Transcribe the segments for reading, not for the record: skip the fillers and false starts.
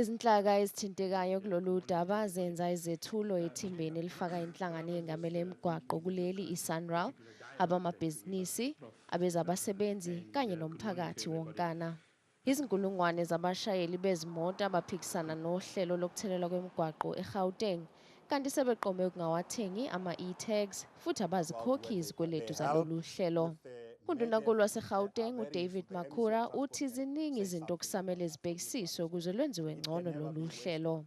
Izinhlaka ezithintekayo kulolu daba zenza izethulo ethimbeni elifaka inhlangano yengamele emigwaqo kuleli iSanral, abamabhizinisi, abezabasebenzi kanye nomphakathi wonkana. Izinkulungwane zabashayeli bezimoto abaphikisana nohlelo lokuthelelwa kwemigwaqo eGauteng, kanti sebeqome ukungawathengi ama-e-tags futhi abazikhokhi izikweletu zaloluhlelo. Undunankulu waseGauteng uDavid Makhura uthi ziningi izinto okusamele zibhekisiswe ukuze lwenziwe ngcono lolu hlelo.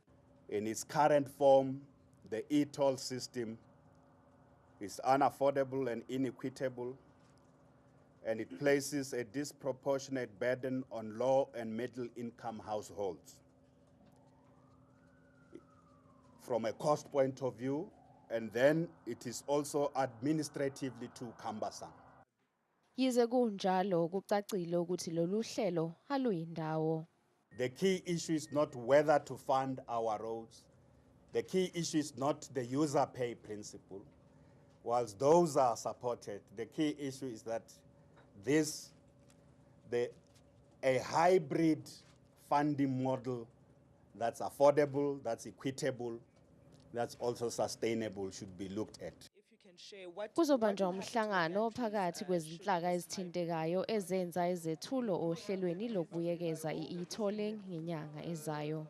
In its current form, the Etolls system is unaffordable and inequitable, and it places a disproportionate burden on low and middle income households. From a cost point of view, and then it is also administratively too cumbersome. Yize kunjalo kucacile ukuthi lolu hlelo aluyindawo. The key issue is not whether to fund our roads. The key issue is not the user pay principle. Whilst those are supported, the key issue is that a hybrid funding model that's affordable, that's equitable, that's also sustainable should be looked at. Kuzobanjwa umhlangano phakathi kwezinhlaka ezithintekayo ezenza izethulo ohlelweni lokubuyekeza i-e-tolling ngenyanga ezayo.